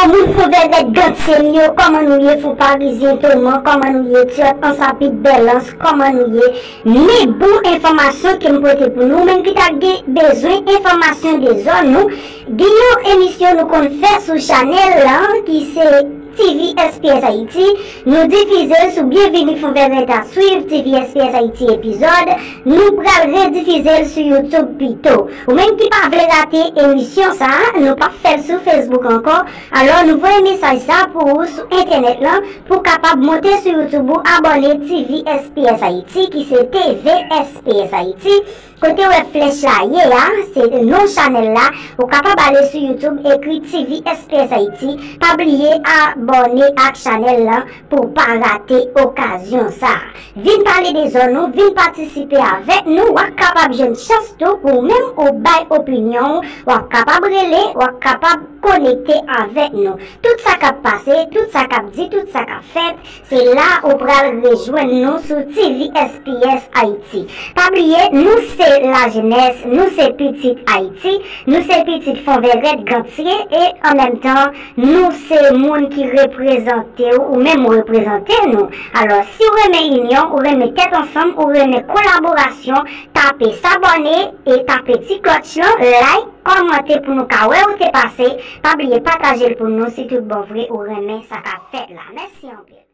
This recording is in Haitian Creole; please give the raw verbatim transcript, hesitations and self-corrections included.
Moun Fon Vè Vèt Gantye m yo, kòman nou ye? Fon Parizyen Toman, kòman nou ye? Tiyòt Ansapit Bèlans, kòman nou ye? Men bon enfòmasyon ke m pote pou nou, menm ki ta gen bezwen enfòmasyon de zòn nou, gen yon emisyon nou konn fè sou chanèl la ki se T V S P S Haiti. Nou difize l sou Byenvini Fon Vè Vèt a Swiv, T V S P S Haiti epizòd. Nou pral redifize l sou YouTube pito. Ou menm ki pa vle rate emisyon sa a, nou p ap fè l sou Facebook ankò. Alò, nou voye mesaj sa pou ou sou entènèt lan, pou w kapab monte sou YouTube ou, abòne T V S P S Haiti, ki se T V S P S Haiti. Kote w wè flèch la ye a, se non chanèl la. Ou kapab ale sou YouTube, ekri T V S P S Haiti. Pa bliye abòne ak chanèl lan pou w pa rate okazyon sa a. Vin pale de zòn ou, vin patisipe avèk nou. W ap kapab jwenn chans tou pou ou menm ou bay opinyon ou. W ap kapab rele, w ap kapab konekte avèk nou. Tout sa k ap pase, tout sa k ap di, tout sa k ap fèt, se la ou pral rejwenn nou sou T V S P S Haiti. Pa bliye, nou se lajenès, nou se pitit Ayiti, nou se pitit Fon Vè Vèt Gantye, e an menm tan, nou se moun ki reprezante w, ou menm ou reprezante nou. Alò, si w renmen inyon, ou renmen tèt ansanm, ou renmen kolaborasyon, tape sabòne e tape ti klòch lan, like, kòmante pou nou ka wè ou te pase. Pa bliye pataje l pou nou si tout bon vre ou renmen sa k ap fèt la. Mèsi anpil.